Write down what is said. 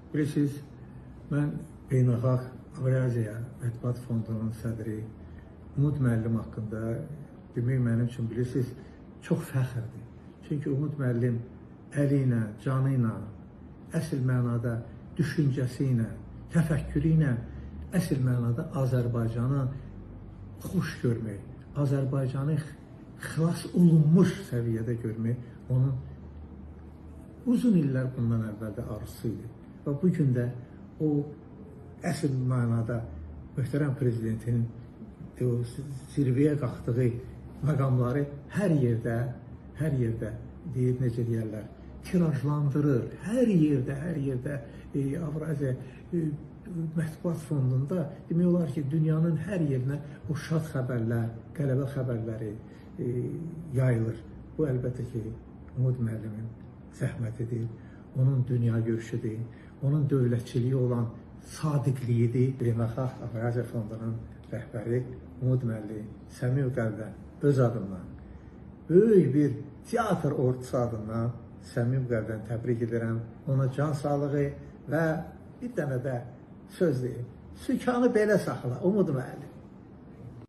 Bilirsiniz, mən Beynəlxalq Avraziya Mətbuat Fondunun sədri Umud müəllim haqqında demək mənim üçün, bilirsiniz, çox fəxrdir. Çünki Umud müəllim əli ilə, canı ilə, əsl mənada düşüncəsi ilə, təfəkkürü ilə əsl mənada Azərbaycanı xoş görmək, Azərbaycanı xilas olunmuş səviyyədə görmək onun uzun illər bundan əvvəl də arzusu idi. Və bu gün də o əsl mənada möhtərəm prezidentinin o zirvəyə qalxdığı məqamları hər yerdə deyir, necə deyərlər, tirajlandırır. Hər yerdə Avraziya Mətbuat Fondunda demək olar ki, dünyanın hər yerinə o şad xəbərlər, qələbə xəbərləri yayılır. Bu əlbəttə ki, Umud müəllimin zəhmətidir, onun dünya görüşüdür, onun dövlətçiliyi olan sadiqliyidir. Beynəlxalq Avraziya Fondunun rəhbəri Umud müəllim səmimi qəlbdən, öz adımdan, böyük bir teatr ordusu adından səmimi qəlbdən təbrik edirəm. Ona can sağlığı və bir dənə də söz deyim. Sükanı belə saxla, Umud müəllim.